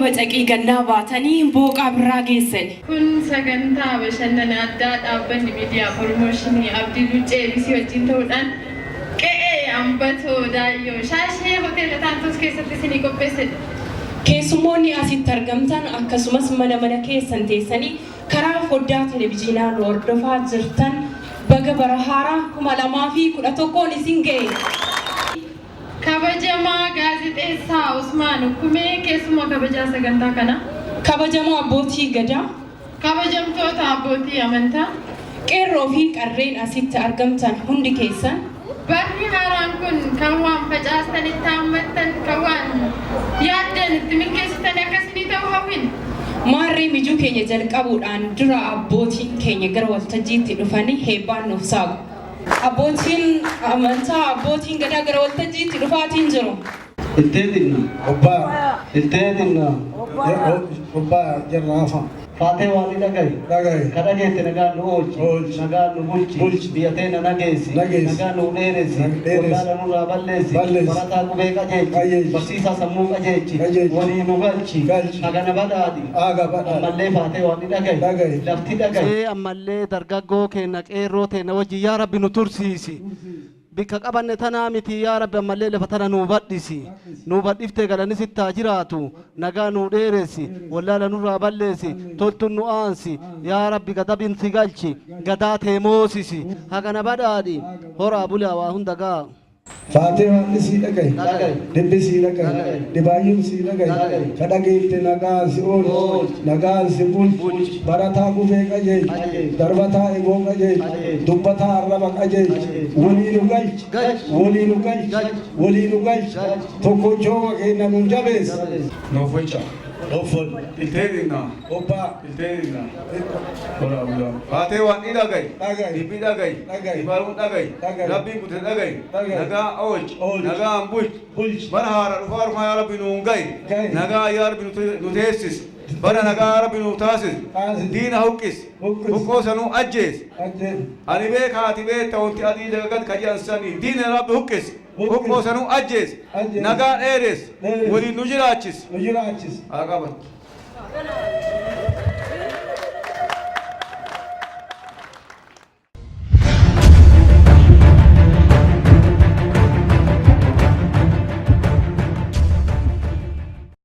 bacaqii gannaa baatanii booqaa birraa geessani. Kun sagantaa bashannana addaa dhaabbanni miidiyaa Promooshinii Abdii Luuccee ABC wajjin ta'uudhaan qe'ee Ambatoo Daayyoo Shaashee Hoteela Taantoos keessatti isinii qopheessedha. Keessummoonni asitti argamtan akkasumas mana mana keessan teessanii karaa foddaa televijiinaa nu hordofaa jirtan baga bara haaraa 2011n isin ga'e. Kabajamaa Gaazexeessaa Usmaan Ukkumee keessummaa kabajaa sagantaa kanaa. Kabajamoo abbootii Gadaa. Kabajamtoota abbootii amantaa. Qeerroo fi qarreen asitti argamtan hundi keessan. Barri haaraan kun kan waan facaastan itti haammattan, kan waan yaaddan itti milkeessitan akka isinii ta'u hawwina. Maarree mijuu keenya jalqabuudhaan dura abbootiin keenya gara waltajjiitti dhufanii heebbaan nuuf saaqu. Abbootiin amantaa, abbootiin gadaa gara waltajjiitti dhufaatiin jiru. Iltee tinna. Obbaa. Iltee tinna. Obbaa jarra hafa. Faatee waan ni dhagahi. Dhagahi. Ka dhageette nagaan nu oolchi. Oolchi. Nagaan nu bulchi. Bulchi. Biyya teena nageessi. Nageessi. Nagaan nu dheeressi. Dheeressi. Wallaala nurraa balleessi. Balleessi. Barataa qubee qajeelchi. Qajeelchi. Barsiisaa sammuu qajeelchi. Qajeelchi. Walii nu galchi. Galchi. Hagana badhaadhi. Aaga badhaadhi. Ammallee faatee waan ni dhagahi. Dhagahi. Lafti dhagahi. Ammallee dargaggoo keenna qeerroo teenna wajji yaa Rabbi nu tursiisi. Bikka qabanne tanaa miti yaa Rabbi ammallee lafa tana nuu badhisi. Nuu badhiftee galanni sitti haa jiraatu. Nagaa nuu dheeressi. Wallaala nurraa balleessi. Toltun nu aansi. Yaa Rabbi gadabin si galchi. Gadaa tee moosisi. Hagana badhaadhi. Horaa bulaa waa hunda gaa. Faatee Waaqni sii dhagahi. Dhagahi. Dhibbi sii dhagahi. Dhagahi. Dhibaayyuun sii dhagahi. Dhagahi. Ka dhageette nagaan si oolchi. Oolchi. Nagaan si bulchi. Bulchi. Barataa gufee qajeelchi. Qajeelchi. Darbataa eeboo qajeelchi. Qajeelchi. Dubbataa arraba qajeelchi. Qajeelchi. Walii nu galchi. Galchi. Walii nu galchi. Galchi. Walii nu galchi. Galchi. Tokkochooma keenya nu jabeessi. Nuuf bulcha. Offol. Iltee dinna. Obbaa. Iltee dinna. Horaa bulaa. Faatee waan ni dhagahi. Dhagahi. Dibbi dhagahi. Dhagahi. Dhibaaruun dhagahi. Dhagahi. Rabbiin guute dhagahi. Dhagahi. Nagaa oolchi. Oolchi. Nagaan bulchi. Bulchi. Bara haara dhufaa dhufaa yaa Rabbi nuun gahi. Gahi. Nagaa yaa Rabbi nu teessis. Bara nagaa yaa Rabbi nu taasis. Taasis. Diina huqqis. Huqqis. Huqqoo sanuu ajjees. Ajjee. Ani beeka ati beekta wanti adii jagagat ka jedhan sanii. Diina Rabbi huqqis. Huqqis. Huqqoo sanuu ajjees. Ajjees. Nagaa dheeres. Dheeres. Waliin nu jiraachis. Nu jiraachis. Haa qabattu.